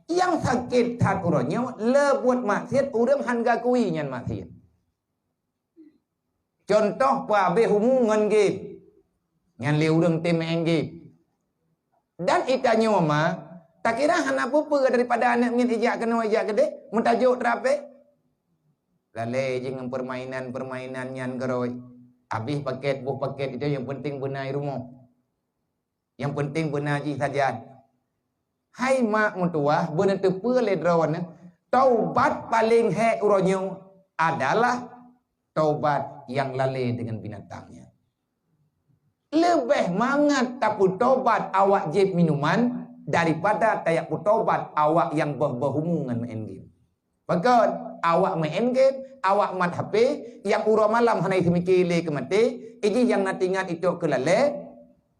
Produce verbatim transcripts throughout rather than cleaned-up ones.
Nyang sakét that uroe nyoe le buet maksiat ureuëng hán geukui nyan maksiat. Cuntoh peuhabéh umu ngon game. Nyan lé ureuëng tem main game. Dan geutanyoe ma, takira hana peue-peue daripada aneuëk miet ijak keunoe ijak keudeh, meutajok teurapée. Lalée jih ngon peurmainan-peurmainan nyan keurôi. Habéh pakét boh pakét itu nyang penting beuna i rumoh. Nyang penting beuna jih sajan. Hai mak meutuwah, beuneuteupeue lé droeneuh, taubat paleng hék uroe nyoe adalah taubat nyang lalée deungon binatang nyan. Leubeh mangat tapeutaubat awak jieb minuman daripada tajak peutaubat awak nyang boh-boh umu ngon main game. Pakon, awak main game, awak mat H P, nyang uroe malam hana iseumiké lé keu maté, ijih nyang na teuingat itok keu lalée,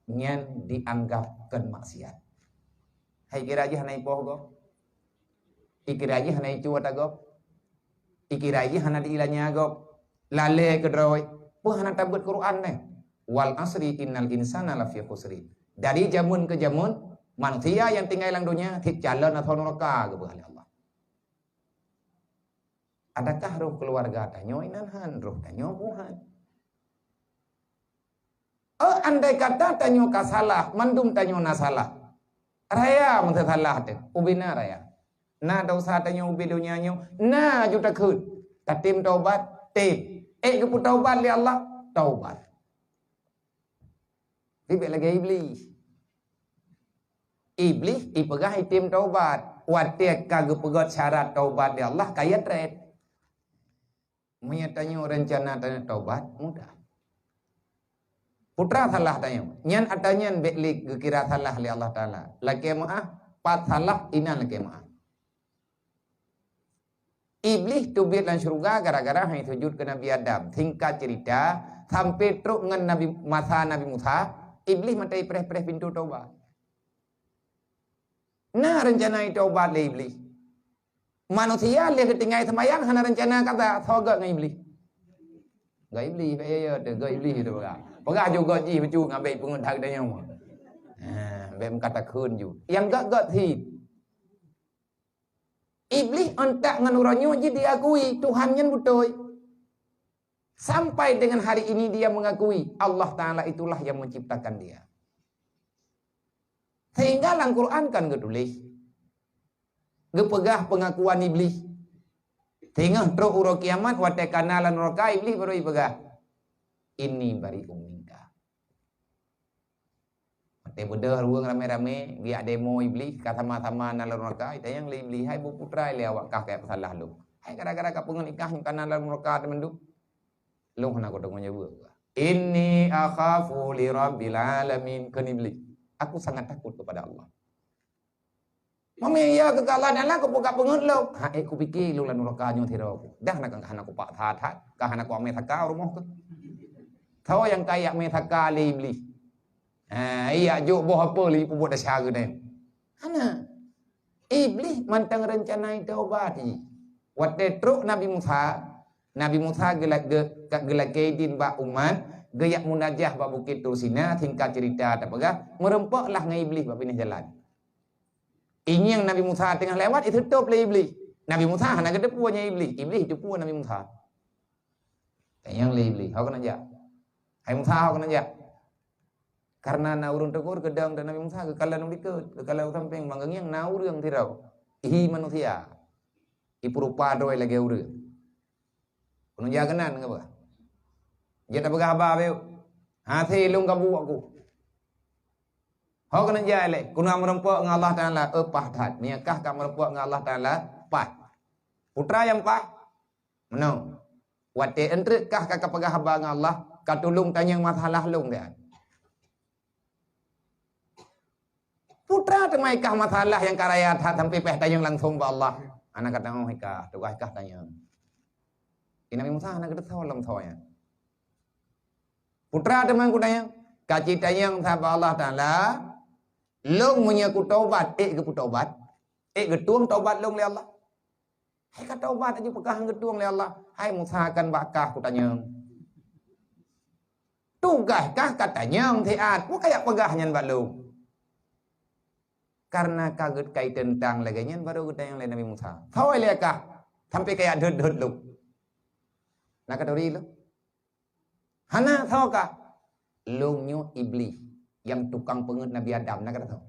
nyan dianggap kon maksiat. Hai kira jih hana ipoh gob. Ikira jih hana icu ata gob. Ikira jih hana diilanya gob. Lalée keudroe, peue hana tabeuet Quran neh? "Wal asri innal insana lafi khusri." Dari jameun ke jameun, manusia nyang tinggai lam donya cit calon atau neraka geupeugah lé Allah. Adakah roh keuluwarga tanyoe inan han, roh tanyoe buhan? Eh, andai kata tanyoe ka salah, mandum tanyoe na salah. Raya meuseusalah teuh, ubena raya. Na desya tanyoe ubé donya nyoe, na ju takheun. Tatem taubat, tem. Eh, geupeutaubat lé Allah, taubat. Ribet lagée Iblih. Iblih ipeugah item taubat. Watée ka geupeugét syarat taubat lé Allah, ka ia treb. Meunyoe tanyoe reuncana tanyoe taubat, mudah. Putra salah tanyoe. Nyan ata nyan bék lé geukira salah lé Allah Taala. Lakée meuáh, pat salah, inan lakée meuáh. Iblih teubiet lam syeuruga gara-gara hai sujut keu Nabi Adam. Singkat cerita, sampai trok ngon Nabi, masa Nabi Musa, Iblih maté ipreh-preh pintoe taubat. Na reuncana itaubat lé Iblih. Manusia lé geutinggai seumayang hana reuncana kata, soe gét ngon Iblih. Gét Iblih, bèk ya, ya, teu gét Iblih tu peugah. Peugah ju gét jih bacut ngon bèk peungeut that geutanyoe. Ha, bèk meukat takheun ju. Nyang gét-gét cit. Iblih ôn that ngon uroe nyoe jih diakui Tuhan nyan beutôi. Sampai dengan hari ini dia mengakui Allah Taala itulah yang menciptakan dia. Sehingga lam Quran kan geutuléh, geupeugah peungakuan Iblih. Singoh trok uroe kiamat watée ka na lam nuraka, Iblih baru ipeugah, "Inni bari'um minka." Watée beudôh ureuëng ramé-ramé geujak demo Iblih ka sama-sama na lam nuraka, itanyong lé Iblih, "Hai boh putra lé awak kah ka peusalah lôn? Hai gara-gara ka peungeut ikah nyoe ka na lam nuraka teumandum? Lôn hana kudeungoe jaweueb." "Inni akhafu li rabbil alamin," kheun Iblih. "Aku sangat takut kepada Allah." "Meunyoe iya keu Allah Taala, keupeue ka peungeut lôn?" "Ha, ék kupike lôn lam nuraka nyoe sidroe ku. Dah na ka hana kupak that-that, ka hana kuamé saka u rumoh keuh." Soe nyang ka iamé saka lé Iblih? Ha, iya jok boh apa lé peubuet desya geuh nyan? Hana. Iblih mantong reuncana itaubat jih. Watée trok Nabi Musa, Nabi Musa geula-, ge-, ka geulakée idin bak umat, geujak munajah bak Bukét Tursina, singkat cerita tapeugah, meurumpok lah ngon Iblih bak binéh jalan. Ingieng Nabi Musa teungoh lewat, iteutôp lé Iblih. Nabi Musa hana geuteupeue nyan Iblih. Iblih iteupue Nabi Musa. Tanyong lé Iblih, "Ho keuneuk jak? Hai Musa, ho keuneuk jak?" Karena na ureuëng tegur keudong dan Nabi Musa geukalon u likot, geukalon u sampéng, bang geungieng na ureuëng sidroe. Ihi manusia. Ipeurupa droe lagée ureuëng. Keuneuk jak keunan ngon bah. Jeuet tapeugah haba beu. Hase lôn gabu aku. Ho keuneuk jai lé, keuneuk meurumpok ngon Allah Taala, eh, paih that. Meunyoe kah ka meurumpok ngon Allah Taala, paih. Putra nyang paih, meunoe. Watée eunteuk kah ka, ka peugah haba ngon Allah, ka tulông tanyong masalah lôn, kan? Putra teuma kah masalah nyang ka raya that sampai paih tanyong langsong bak Allah. Hana ka tanyong kah, tugaih kah tanyong. Nabi Musa hana geuteusoe lom soe nyan. Putra teuma ku tanyong, ka cit tanyong sabe Allah Taala, lôn meunyoe kutaubat, ék geupeutaubat, ék geutueng taubat lôn lé Allah. Hai ka taubat aju peugah geutueng lé Allah, hai Musa kan bak kah kutanyong. Tugaih kah ka tanyong siat, peue kajak peugah nyan bak lôn. Karena ka geukai teuntang lagée nyan baru geutanyong lé Nabi Musa. Soe lé kah sampai kaya dot-dot lôn? Na katuri lôn? Hana soe kah? Lôn nyoe Iblih nyang tukang peungeut Nabi Adam, na katuri.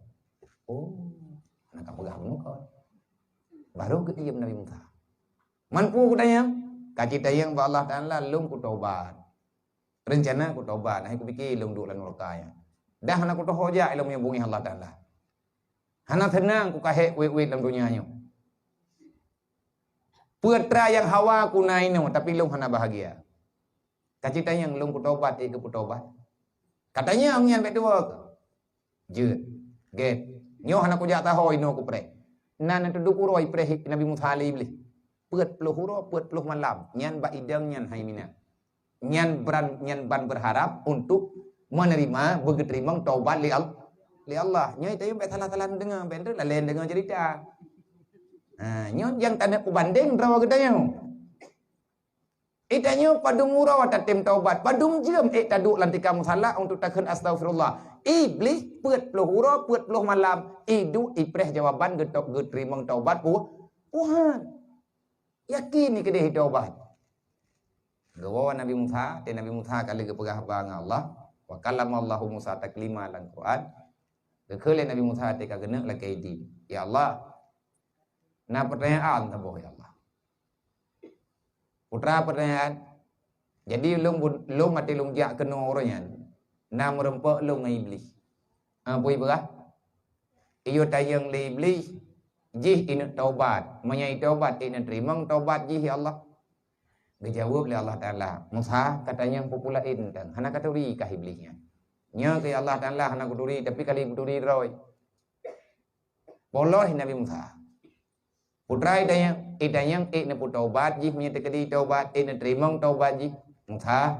Oh, na kapeugah bunoe kon. Baru geudiem Nabi Musa. Man peue kutanyong? Ka citanyong bak Allah Taala, lôn kutobat. Rencana kutobat, nah kupike lôn duek lam nuraka nyan. Dah hana kutoho jak ilôn meunyoe beungéh Allah Taala. Hana seunang kukahék wét-wét lam donya nyoe. Peue atra nyang hawa kuna inoe, tapi lôn hana bahagia. Ka citanyong lôn kutobat, ék keu kutobat. Katanyong nyan bék tuwoe. Jeuet. Gét. Nyoe hana kujak taho inoe kupreh. Na neuteuduek uroe ipreh Nabi Musa lé Iblih. Peuet ploh uroe, peuet ploh malam. Nyan bak idong nyan hai mina. Nyan bran, nyan ban berharap untuk menerima, beugeuteurimong taubat lé Al-, lé Allah. Nyoe tayong bék salah-salah deungoe, bék lalén deungoe cerita. Ha, nyoe nyang taneuk kubandeng droe geutanyoe. Geutanyoe padum uroe tatem taubat, padum jeuem ék taduek lam tika musala untuk takheun astaghfirullah. Iblih peuet ploh uroe, peuet ploh malam, iduek ipreh jawaban geuto-, geuteurimong taubat pu-, Tuhan. Yakin ni keudeh taubat. Geuwoe Nabi Musa, teuh Nabi Musa ka lheueh geupeugah haba ngon Allah, wa kallamallahu Musa taklima lam Quran. Geukheun lé Nabi Musa teuh ka geuneuk lakée idin. Ya Allah, na peutanyaan saboh ya Allah. Putra peutanyaan. Jadi lôn bu-, lôn maté lôn jak keunoe uroe nyan, na meureumpok lôn ngon Iblih. Ah, peue ipeugah? Iyue tayong lé Iblih, jih ineuk taubat. Meunyoe itaubat, ineuk teurimong taubat jih ya Allah. Geujaweueb lé Allah Taala, Musa, katanyong peue-peue laén tang, hana katuri kah Iblih nyan. Nyoe keu ya Allah Taala hana kuturi, tapi ka lheueh kuturi droe. Polos Nabi Musa. Putra itanyong, itanyong ék neupeutobat jih meunyoe teukeudi taubat, ék neuteurimong taubat jih. Musa,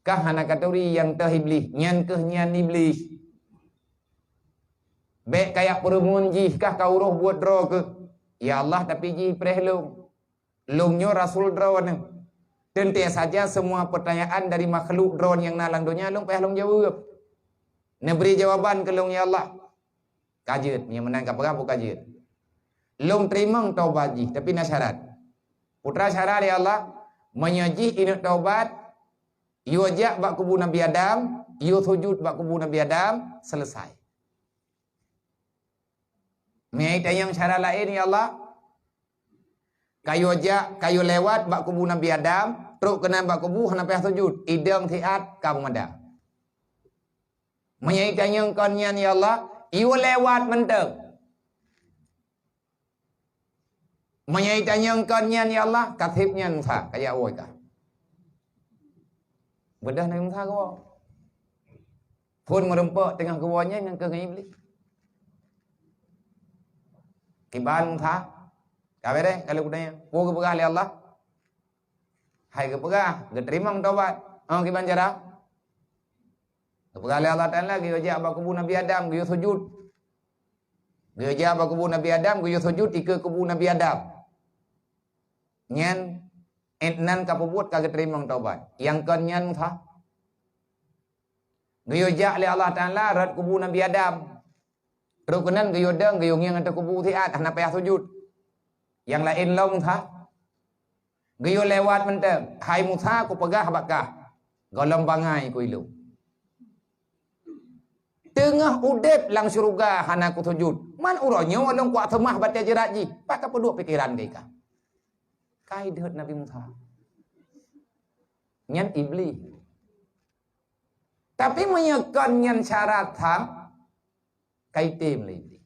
kah hana katuri nyang toh Iblih, nyan keuh nyan Iblih. Bék kayak peureumeun jih kah ka uroh buet droe keuh. Ya Allah, tapi jih preh lôn. Lôn nyoe rasul droeneuh. Teuntée saja semua peutanyaan dari makhluk droe nyang na lam donya lôn payah lôn jaweueb. Neubri jawaban keu lôn ya Allah. Ka jeuet, nyang meunan ka peugah buka jeuet. Lôn teurimong taubat jih, tapi na syarat. Putra syarat ya Allah, meunyoe jih ineuk taubat, yue jak bak kubu Nabi Adam, yue sujud bak kubu Nabi Adam, selesai. Meunyoe itanyong syarat laén ya Allah, kayue jak, kayue lewat bak kubu Nabi Adam, trok keunan bak kubu hana payah sujud, idong siat ka meumada. Meunyoe itanyong kon nyan ya Allah, iyue lewat mantong. Meunyoe itanyong kon nyan ya Allah, kaseb nyan Musa, kajak woe ka. Beudôh Nabi Musa geuwoe. Phon meureumpok teungoh geuwoe nyan ngon keu ngon Iblih. Kiban Musa, ka beureh ka lheueh geutanyoe, peue geupeugah lé Allah? Hai geupeugah, geuteurimong taubat. Oh, kiban cara? Geupeugah lé Allah Taala, geuyue jak bak kubu Nabi Adam, geuyue sujud. Geuyue jak bak kubu Nabi Adam, geuyue sujud dikeue kubu Nabi Adam. Nyan, nan ka peubuet ka geuteurimong taubat. Nyang kon nyan Musa. Geuyue jak lé Allah Taala rot kubu Nabi Adam. Trok keunan geuyue dong, geuyue ngieng ateueh kubu siat, hana payah sujud. Nyang laén lom Musa. Geuyue lewat mantong, "Hai Musa, kupeugah bak kah, gohlom bangai ku ilôn. Teungoh udeb lam syeuruga hana kusujud. Man uroe nyoe lôn kuat seumah batée jeurat jih." Pat ka peuduek pikeran keu ikah. Kai deuet Nabi Musa. Nyan Iblih. Tapi meunyoe kon nyan syarat tham, kai tem lé Iblih.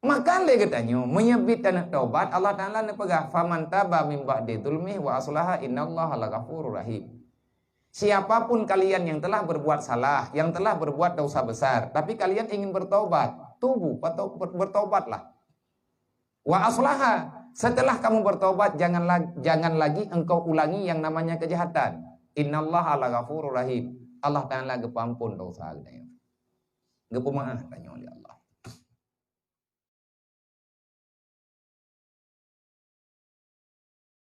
Maka lé geutanyoe, meunyoe bit taneuk taubat, Allah Taala neupeugah, "Faman taba min ba'di zulmih wa aslaha innallaha laghafurur rahim." Siapapun kalian yang telah berbuat salah, yang telah berbuat dosa besar, tapi kalian ingin bertobat, tubu, atau ber-, bertobatlah. Wa aslaha, setelah kamu bertobat, jangan la-, jangan lagi engkau ulangi yang namanya kejahatan. Innallaha laghafurur rahim. Allah Taala geupeuampon dosa geutanyoe. Geupeumaáh tanyoe lé Allah.